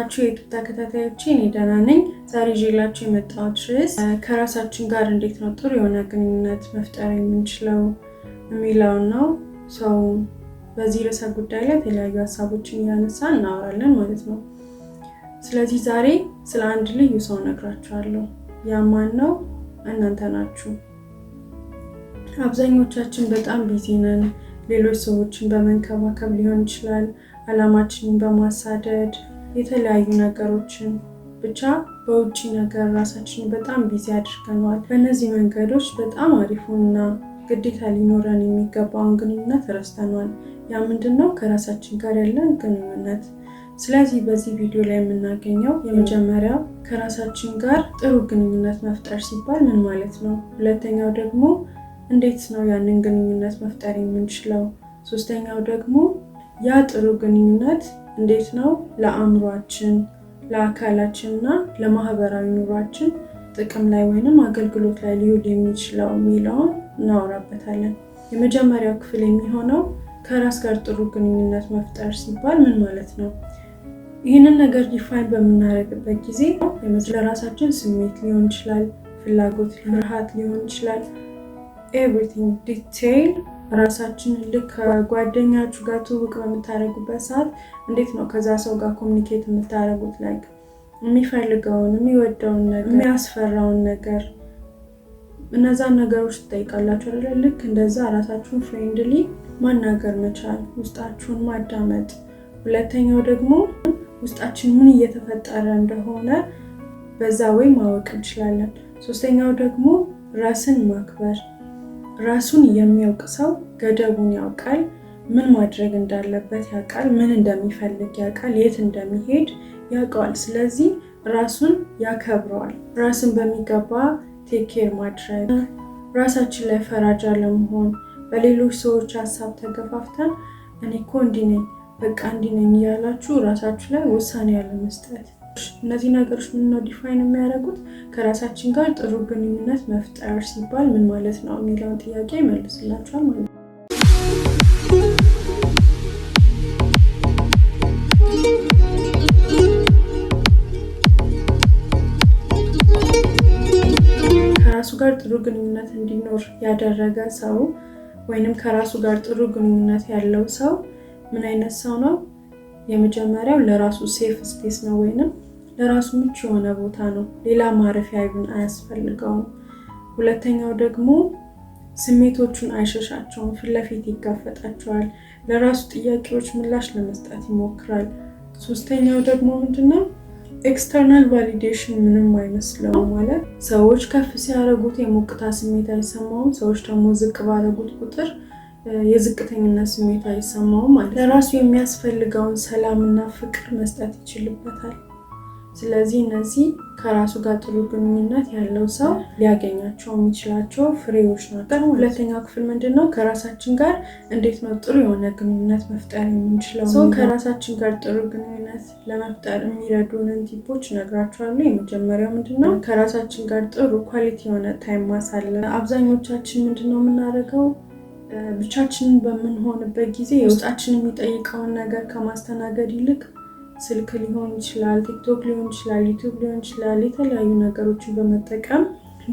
ናችሁ የ YouTube ተከታታዮቼ? እኔ ደህና ነኝ። ዛሬ ይዤላችሁ የመጣሁት ርዕስ ከራሳችን ጋር እንዴት ነው ጥሩ የሆነ ግንኙነት መፍጠር የምንችለው የሚለውን ነው። So በዚህ ርዕሰ ጉዳይ ላይ የተለያዩ ሀሳቦችን እያነሳ እናወራለን ማለት ነው። ስለዚህ ዛሬ ስለ አንድ ልዩ ሰው እነግራችኋለሁ። ያ ማን ነው? እናንተ ናችሁ። አብዛኞቻችን በጣም busy ነን። ሌሎች ሰዎችን በመንከባከብ ሊሆን ይችላል፣ አላማችንን በማሳደድ፣ የተለያዩ ነገሮችን፣ ብቻ በውጭ ነገር ራሳችንን በጣም busy አድርገነዋል። በእነዚህ መንገዶች በጣም አሪፉና ግዴታ ሊኖረን የሚገባውን ግንኙነት ረስተነዋል። ያ ምንድን ነው? ከራሳችን ጋር ያለን ግንኙነት። ስለዚህ በዚህ ቪዲዮ ላይ የምናገኘው የመጀመሪያው ከራሳችን ጋር ጥሩ ግንኙነት መፍጠር ሲባል ምን ማለት ነው? ሁለተኛው ደግሞ እንዴት ነው ያንን ግንኙነት መፍጠር የምንችለው? ሶስተኛው ደግሞ ያ ጥሩ ግንኙነት እንዴት ነው ለአእምሯችን፣ ለአካላችን እና ለማህበራዊ ኑሯችን ጥቅም ላይ ወይንም አገልግሎት ላይ ሊውል የሚችለው የሚለውን እናወራበታለን። የመጀመሪያው ክፍል የሚሆነው ከራስ ጋር ጥሩ ግንኙነት መፍጠር ሲባል ምን ማለት ነው? ይህንን ነገር define በምናደርግበት ጊዜ ለራሳችን ስሜት ሊሆን ይችላል፣ ፍላጎት፣ ፍርሃት ሊሆን ይችላል፣ everything detail ራሳችንን ልክ ከጓደኛችሁ ጋር ትውውቅ በምታደርጉበት ሰዓት እንዴት ነው ከዛ ሰው ጋር communicate የምታደርጉት? Like የሚፈልገውን፣ የሚወደውን ነገር፣ የሚያስፈራውን ነገር፣ እነዛን ነገሮች ትጠይቃላችሁ አይደለ? ልክ እንደዛ ራሳችሁን friendly ማናገር መቻል፣ ውስጣችሁን ማዳመጥ። ሁለተኛው ደግሞ ውስጣችን ምን እየተፈጠረ እንደሆነ በዛ ወይ ማወቅ እንችላለን። ሶስተኛው ደግሞ ራስን ማክበር። ራሱን የሚያውቅ ሰው ገደቡን ያውቃል፣ ምን ማድረግ እንዳለበት ያውቃል፣ ምን እንደሚፈልግ ያውቃል፣ የት እንደሚሄድ ያውቀዋል። ስለዚህ ራሱን ያከብረዋል። ራስን በሚገባ take care ማድረግ፣ ራሳችን ላይ ፈራጅ አለመሆን፣ በሌሎች ሰዎች ሀሳብ ተገፋፍተን እኔ እኮ እንዲህ ነኝ፣ በቃ እንዲህ ነኝ እያላችሁ ራሳችሁ ላይ ውሳኔ ያለመስጠት። እነዚህ ነገሮች ምንድነው define የሚያደርጉት? ከራሳችን ጋር ጥሩ ግንኙነት መፍጠር ሲባል ምን ማለት ነው የሚለውን ጥያቄ ይመልስላችኋል ማለት ነው። ከራሱ ጋር ጥሩ ግንኙነት እንዲኖር ያደረገ ሰው ወይንም ከራሱ ጋር ጥሩ ግንኙነት ያለው ሰው ምን አይነት ሰው ነው? የመጀመሪያው ለራሱ safe space ነው ወይንም ለራሱ ምቹ የሆነ ቦታ ነው። ሌላ ማረፊያ ይብን አያስፈልገውም። ሁለተኛው ደግሞ ስሜቶቹን አይሸሻቸውም፣ ፊት ለፊት ይጋፈጣቸዋል። ለራሱ ጥያቄዎች ምላሽ ለመስጠት ይሞክራል። ሶስተኛው ደግሞ ምንድነው? External validation ምንም አይመስለውም። ማለት ሰዎች ከፍ ሲያደርጉት የሞቅታ ስሜት አይሰማውም። ሰዎች ደግሞ ዝቅ ባደረጉት ቁጥር የዝቅተኝነት ስሜት አይሰማውም። ማለት ለራሱ የሚያስፈልገውን ሰላምና ፍቅር መስጠት ይችልበታል። ስለዚህ እነዚህ ከራሱ ጋር ጥሩ ግንኙነት ያለው ሰው ሊያገኛቸው የሚችላቸው ፍሬዎች ናቸው። ሁለተኛው ክፍል ምንድን ነው? ከራሳችን ጋር እንዴት ነው ጥሩ የሆነ ግንኙነት መፍጠር የምንችለው? So ከራሳችን ጋር ጥሩ ግንኙነት ለመፍጠር የሚረዱንን tip ኦች እነግራችኋለሁ። የመጀመሪያው ምንድን ነው? ከራሳችን ጋር ጥሩ quality የሆነ time ማሳለፍ። አብዛኞቻችን ምንድን ነው የምናደርገው? ብቻችንን በምንሆንበት ጊዜ ውስጣችን የሚጠይቀውን ነገር ከማስተናገድ ይልቅ ስልክ ሊሆን ይችላል፣ TikTok ሊሆን ይችላል፣ YouTube ሊሆን ይችላል፣ የተለያዩ ነገሮችን በመጠቀም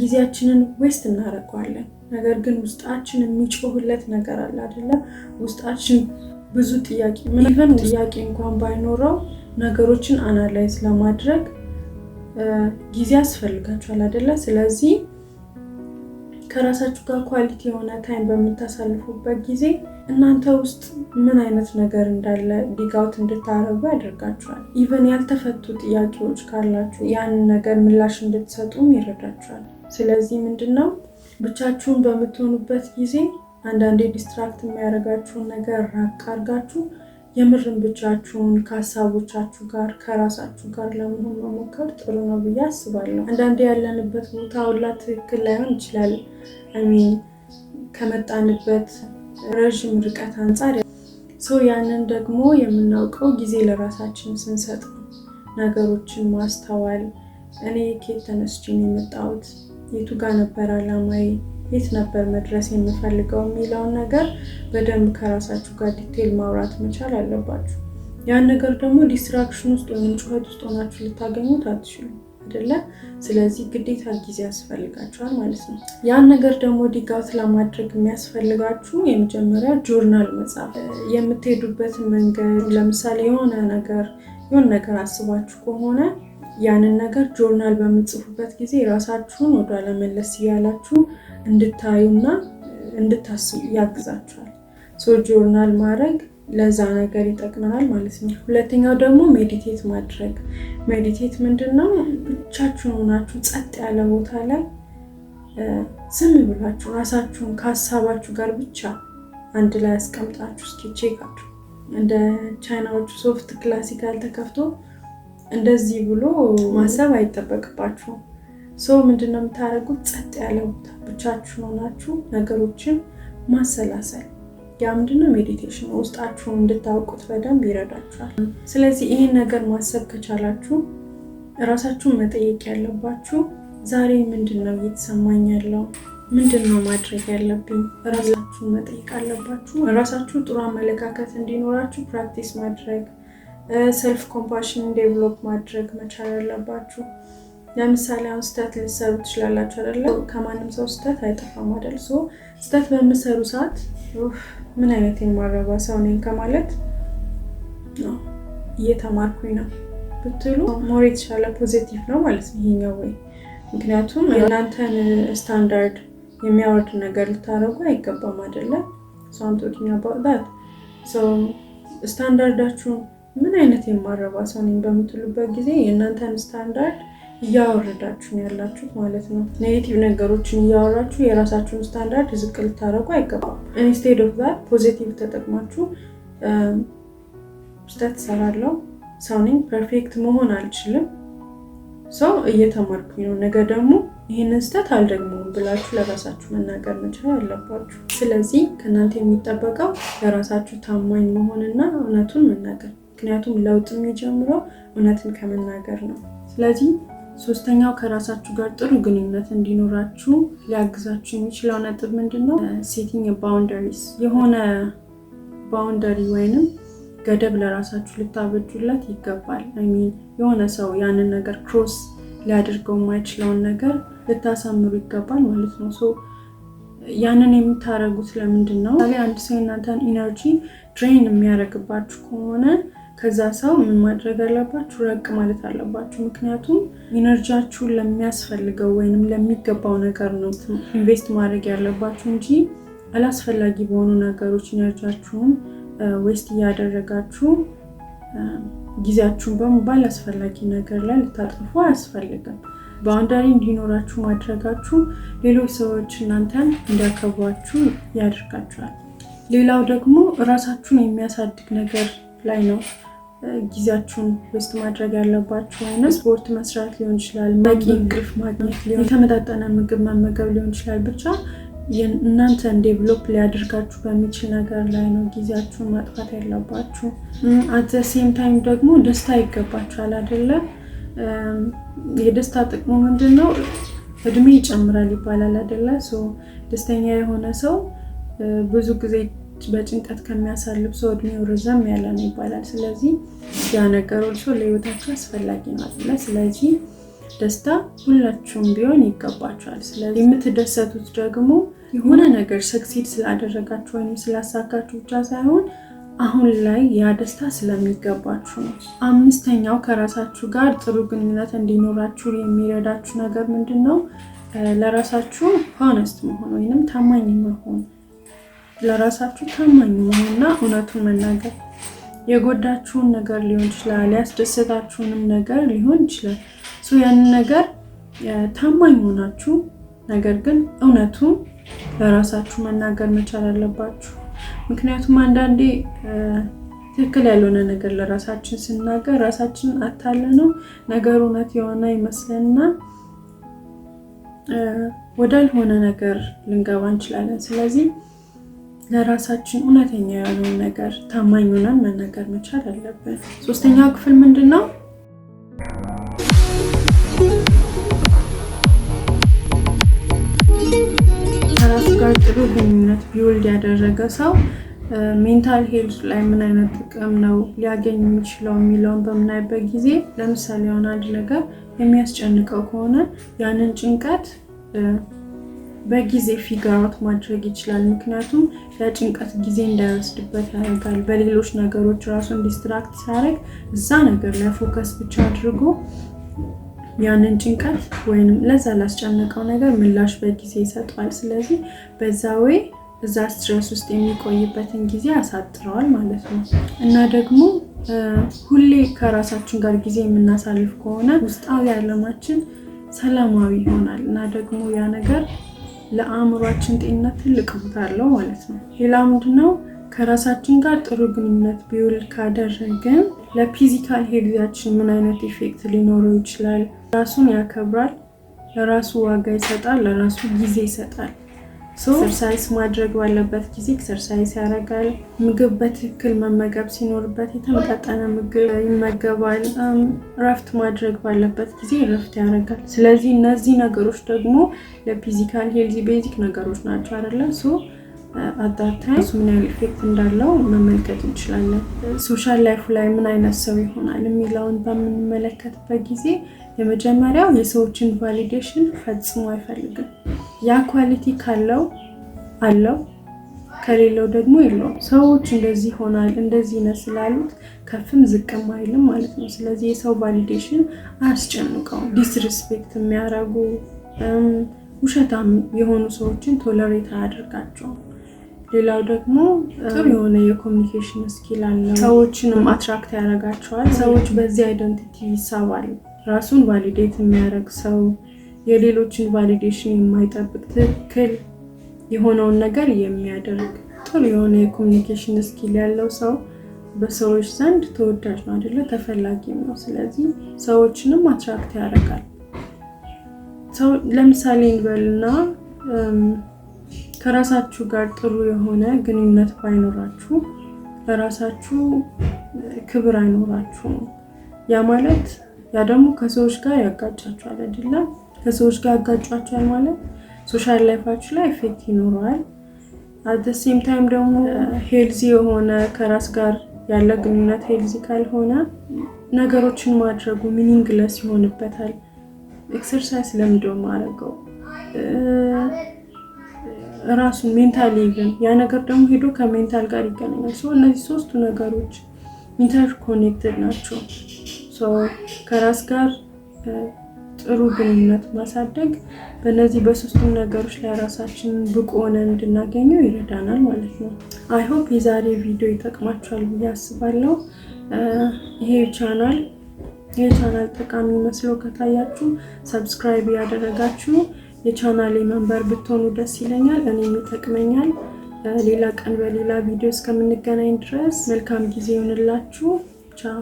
ጊዜያችንን waste እናደርገዋለን። ነገር ግን ውስጣችን የሚጮህለት ነገር አለ አይደለ? ውስጣችን ብዙ ጥያቄ፣ even ጥያቄ እንኳን ባይኖረው ነገሮችን analyze ለማድረግ ጊዜ ያስፈልጋችኋል አይደለ? ስለዚህ ከራሳችሁ ጋር quality የሆነ time በምታሳልፉበት ጊዜ እናንተ ውስጥ ምን አይነት ነገር እንዳለ dig out እንድታረጉ ያደርጋችኋል። Even ያልተፈቱ ጥያቄዎች ካላችሁ ያንን ነገር ምላሽ እንድትሰጡም ይረዳችኋል። ስለዚህ ምንድን ነው፣ ብቻችሁን በምትሆኑበት ጊዜ አንዳንዴ distract የሚያደርጋችሁን ነገር ራቅ አድርጋችሁ የምርም ብቻችሁን ከሀሳቦቻችሁ ጋር፣ ከራሳችሁ ጋር ለመሆን መሞከር ጥሩ ነው ብዬ አስባለሁ። አንዳንዴ ያለንበት ቦታ ሁላ ትክክል ላይሆን ይችላል። I mean ከመጣንበት ረዥም ርቀት አንጻር so ያንን ደግሞ የምናውቀው ጊዜ ለራሳችን ስንሰጥ ነው። ነገሮችን ማስተዋል፣ እኔ ከየት ተነስቼ ነው የመጣሁት፣ የቱ ጋር ነበር አላማዬ፣ የት ነበር መድረስ የምፈልገው የሚለውን ነገር በደንብ ከራሳችሁ ጋር detail ማውራት መቻል አለባችሁ። ያን ነገር ደግሞ distraction ውስጥ ወይም ጩኸት ውስጥ ሆናችሁ ልታገኙት አትችሉም አይደለ? ስለዚህ ግዴታ ጊዜ ያስፈልጋችኋል ማለት ነው። ያን ነገር ደግሞ dig out ለማድረግ የሚያስፈልጋችሁ የመጀመሪያ ጆርናል መጻፍ፣ የምትሄዱበትን መንገድ። ለምሳሌ የሆነ ነገር አስባችሁ ከሆነ ያንን ነገር ጆርናል በምትጽፉበት ጊዜ ራሳችሁን ወደኋላ መለስ እያላችሁ እንድታዩና እንድታስቡ ያግዛችኋል። So journal ማድረግ ለዛ ነገር ይጠቅመናል ማለት ነው። ሁለተኛው ደግሞ meditate ማድረግ። Meditate ምንድን ነው? ብቻችሁን ሆናችሁ ጸጥ ያለ ቦታ ላይ ዝም ብላችሁ ራሳችሁን ከሀሳባችሁ ጋር ብቻ አንድ ላይ አስቀምጣችሁ እስኪ check አድርጉ። እንደ ቻይናዎቹ soft classical ተከፍቶ እንደዚህ ብሎ ማሰብ አይጠበቅባችሁም። So ምንድነው የምታደርጉት? ጸጥ ያለ ቦታ ብቻችሁን ሆናችሁ ነገሮችን ማሰላሰል። ያ ምንድነው? Meditation። ውስጣችሁን እንድታውቁት በደንብ ይረዳችኋል። ስለዚህ ይህን ነገር ማሰብ ከቻላችሁ እራሳችሁን መጠየቅ ያለባችሁ ዛሬ ምንድን ነው እየተሰማኝ ያለው? ምንድን ነው ማድረግ ያለብኝ? ራሳችሁን መጠየቅ አለባችሁ። ራሳችሁ ጥሩ አመለካከት እንዲኖራችሁ practice ማድረግ፣ self compassion develop ማድረግ መቻል አለባችሁ። ለምሳሌ አሁን ስህተት ልትሰሩ ትችላላችሁ አይደለ? ከማንም ሰው ስህተት አይጠፋም አይደል? So ስህተት በምትሰሩ ሰዓት ምን አይነት የማረባ ሰው ነኝ ከማለት እየተማርኩኝ ነው ብትሉ more የተሻለ positive ነው ማለት ነው ይሄኛው ወይ። ምክንያቱም የእናንተን ስታንዳርድ የሚያወርድ ነገር ልታደርጉ አይገባም አይደለም። So I'm talking about that። Standard ኣችሁን ምን አይነት የማረባ ሰው ነኝ በምትሉበት ጊዜ የእናንተን ስታንዳርድ እያወረዳችሁ ነው ያላችሁት ማለት ነው። Negative ነገሮችን እያወራችሁ የራሳችሁን ስታንዳርድ ዝቅ ልታደርጉ አይገባም። Instead of that positive ተጠቅማችሁ ስህተት እሰራለሁ፣ ሰው ነኝ፣ perfect መሆን አልችልም፣ so እየተማርኩኝ ነው፣ ነገ ደግሞ ይህንን ስህተት አልደግመውም ብላችሁ ለራሳችሁ መናገር መቻል አለባችሁ። ስለዚህ ከእናንተ የሚጠበቀው ለራሳችሁ ታማኝ መሆንና እውነቱን መናገር። ምክንያቱም ለውጥ የሚጀምረው እውነትን ከመናገር ነው። ስለዚህ ሶስተኛው ከራሳችሁ ጋር ጥሩ ግንኙነት እንዲኖራችሁ ሊያግዛችሁ የሚችለው ነጥብ ምንድን ነው? Setting boundaries። የሆነ boundary ወይንም ገደብ ለራሳችሁ ልታበጁለት ይገባል። I mean የሆነ ሰው ያንን ነገር cross ሊያደርገው የማይችለውን ነገር ልታሰምሩ ይገባል ማለት ነው። So ያንን የምታደርጉት ለምንድን ነው? አንድ ሰው የእናንተን energy drain የሚያደርግባችሁ ከሆነ ከዛ ሰው ምን ማድረግ አለባችሁ? ራቅ ማለት አለባችሁ። ምክንያቱም energy ያችሁን ለሚያስፈልገው ወይንም ለሚገባው ነገር ነው invest ማድረግ ያለባችሁ እንጂ አላስፈላጊ በሆኑ ነገሮች energy ያችሁን waste እያደረጋችሁ ጊዜያችሁን በሙሉ ባላስፈላጊ ነገር ላይ ልታጠፉ አያስፈልግም። Boundary እንዲኖራችሁ ማድረጋችሁ ሌሎች ሰዎች እናንተን እንዲያከብሯችሁ ያደርጋችኋል። ሌላው ደግሞ እራሳችሁን የሚያሳድግ ነገር ላይ ነው ጊዜያችሁን waste ማድረግ ያለባችሁ። ወይም ስፖርት መስራት ሊሆን ይችላል፣ በቂ እንቅልፍ ማግኘት ሊሆን፣ የተመጣጠነ ምግብ መመገብ ሊሆን ይችላል። ብቻ እናንተን develop ሊያደርጋችሁ በሚችል ነገር ላይ ነው ጊዜያችሁን ማጥፋት ያለባችሁ። At the same time ደግሞ ደስታ ይገባችኋል አይደለ? የደስታ ጥቅሙ ምንድን ነው? እድሜ ይጨምራል ይባላል አይደለ? ደስተኛ የሆነ ሰው ብዙ ጊዜ በጭንቀት ከሚያሳልፍ ሰው እድሜው ረዘም ያለ ነው ይባላል። ስለዚህ ያ ነገር also ለህይወታችሁ አስፈላጊ ነው አይደለ? ስለዚህ ደስታ ሁላችሁም ቢሆን ይገባችኋል። ስለዚህ የምትደሰቱት ደግሞ የሆነ ነገር succeed ስላደረጋችሁ ወይም ስላሳካችሁ ብቻ ሳይሆን አሁን ላይ ያ ደስታ ስለሚገባችሁ ነው። አምስተኛው ከራሳችሁ ጋር ጥሩ ግንኙነት እንዲኖራችሁ የሚረዳችሁ ነገር ምንድን ነው? ለራሳችሁ honest መሆን ወይንም ታማኝ መሆን፣ ለራሳችሁ ታማኝ መሆንና እውነቱን መናገር። የጎዳችሁን ነገር ሊሆን ይችላል፣ ያስደሰታችሁንም ነገር ሊሆን ይችላል። ያንን ነገር ታማኝ ሆናችሁ ነገር ግን እውነቱን ለራሳችሁ መናገር መቻል አለባችሁ። ምክንያቱም አንዳንዴ ትክክል ያልሆነ ነገር ለራሳችን ስንናገር ራሳችንን አታለን ነገሩ እውነት የሆነ ይመስለንና ወዳልሆነ ነገር ልንገባ እንችላለን። ስለዚህ ለራሳችን እውነተኛ የሆነውን ነገር ታማኝ ሆነን መናገር መቻል አለብን። ሶስተኛው ክፍል ምንድን ነው? ከራሱ ጋር ጥሩ ግንኙነት build ያደረገ ሰው Mental health ላይ ምን አይነት ጥቅም ነው ሊያገኝ የሚችለው የሚለውን በምናይበት ጊዜ፣ ለምሳሌ የሆነ አንድ ነገር የሚያስጨንቀው ከሆነ ያንን ጭንቀት በጊዜ figure out ማድረግ ይችላል። ምክንያቱም ለጭንቀት ጊዜ እንዳይወስድበት ያደርጋል። በሌሎች ነገሮች ራሱን distract ሳያደርግ እዛ ነገር ላይ focus ብቻ አድርጎ ያንን ጭንቀት ወይንም ለዛ ላስጨነቀው ነገር ምላሽ በጊዜ ይሰጠዋል። ስለዚህ በዛ way እዛ stress ውስጥ የሚቆይበትን ጊዜ ያሳጥረዋል ማለት ነው። እና ደግሞ ሁሌ ከራሳችን ጋር ጊዜ የምናሳልፍ ከሆነ ውስጣዊ ዓለማችን ሰላማዊ ይሆናል እና ደግሞ ያ ነገር ለአእምሯችን ጤንነት ትልቅ ቦታ አለው ማለት ነው። ሌላ ምንድነው? ከራሳችን ጋር ጥሩ ግንኙነት build ካደረግን ለ physical health ኣችን ምን አይነት effect ሊኖረው ይችላል? ራሱን ያከብራል፣ ለራሱ ዋጋ ይሰጣል፣ ለራሱ ጊዜ ይሰጣል። Exercise ማድረግ ባለበት ጊዜ exercise ያደርጋል። ምግብ በትክክል መመገብ ሲኖርበት የተመጣጠነ ምግብ ይመገባል። እረፍት ማድረግ ባለበት ጊዜ እረፍት ያደርጋል። ስለዚህ እነዚህ ነገሮች ደግሞ ለ physical health basic ነገሮች ናቸው አይደለ? So at that time ምን ያህል effect እንዳለው መመልከት እንችላለን። Social life ኡ ላይ ምን አይነት ሰው ይሆናል የሚለውን በምንመለከትበት ጊዜ የመጀመሪያው የሰዎችን validation ፈጽሞ አይፈልግም። ያ quality ካለው አለው፣ ከሌለው ደግሞ የለውም። ሰዎች እንደዚህ ሆናል እንደዚህ ነህ ስላሉት ከፍም ዝቅም አይልም ማለት ነው። ስለዚህ የሰው validation አያስጨንቀውም። Disrespect የሚያደርጉ፣ ውሸታም የሆኑ ሰዎችን tolerate አያደርጋቸውም። ሌላው ደግሞ ጥሩ የሆነ የ communication skill አለው። ሰዎችንም attract ያደርጋቸዋል። ሰዎች በዚህ identity ይሳባሉ። ራሱን validate የሚያደርግ ሰው፣ የሌሎችን validation የማይጠብቅ፣ ትክክል የሆነውን ነገር የሚያደርግ፣ ጥሩ የሆነ የ communication skill ያለው ሰው በሰዎች ዘንድ ተወዳጅ ነው አይደለ? ተፈላጊም ነው። ስለዚህ ሰዎችንም attract ያደርጋል። ሰው ለምሳሌ እንበልና ከራሳችሁ ጋር ጥሩ የሆነ ግንኙነት ባይኖራችሁ ለራሳችሁ ክብር አይኖራችሁም። ያ ማለት ያ ደግሞ ከሰዎች ጋር ያጋጫችኋል አይደለም? ከሰዎች ጋር ያጋጫችኋል ማለት social life ኣችሁ ላይ effect ይኖረዋል። At same time ደግሞ healthy የሆነ ከራስ ጋር ያለ ግንኙነት healthy ካልሆነ ነገሮችን ማድረጉ meaningless ይሆንበታል። Exercise ለምንድነው ማድረገው? ራሱን mentally even ያ ነገር ደግሞ ሄዶ ከ mental ጋር ይገናኛል። So እነዚህ ሶስቱ ነገሮች interconnected ናቸው። ከራስ ጋር ጥሩ ግንኙነት ማሳደግ በእነዚህ በሶስቱም ነገሮች ላይ ራሳችንን ብቁ ሆነን እንድናገኘው ይረዳናል ማለት ነው። I hope የዛሬ ቪዲዮ ይጠቅማችኋል ብዬ አስባለሁ። ይሄ ቻናል ጠቃሚ መስሎ ከታያችሁ subscribe እያደረጋችሁ የቻናሌ member ብትሆኑ ደስ ይለኛል፣ እኔም ይጠቅመኛል። ሌላ ቀን በሌላ ቪዲዮ እስከምንገናኝ ድረስ መልካም ጊዜ ይሁንላችሁ። ቻው።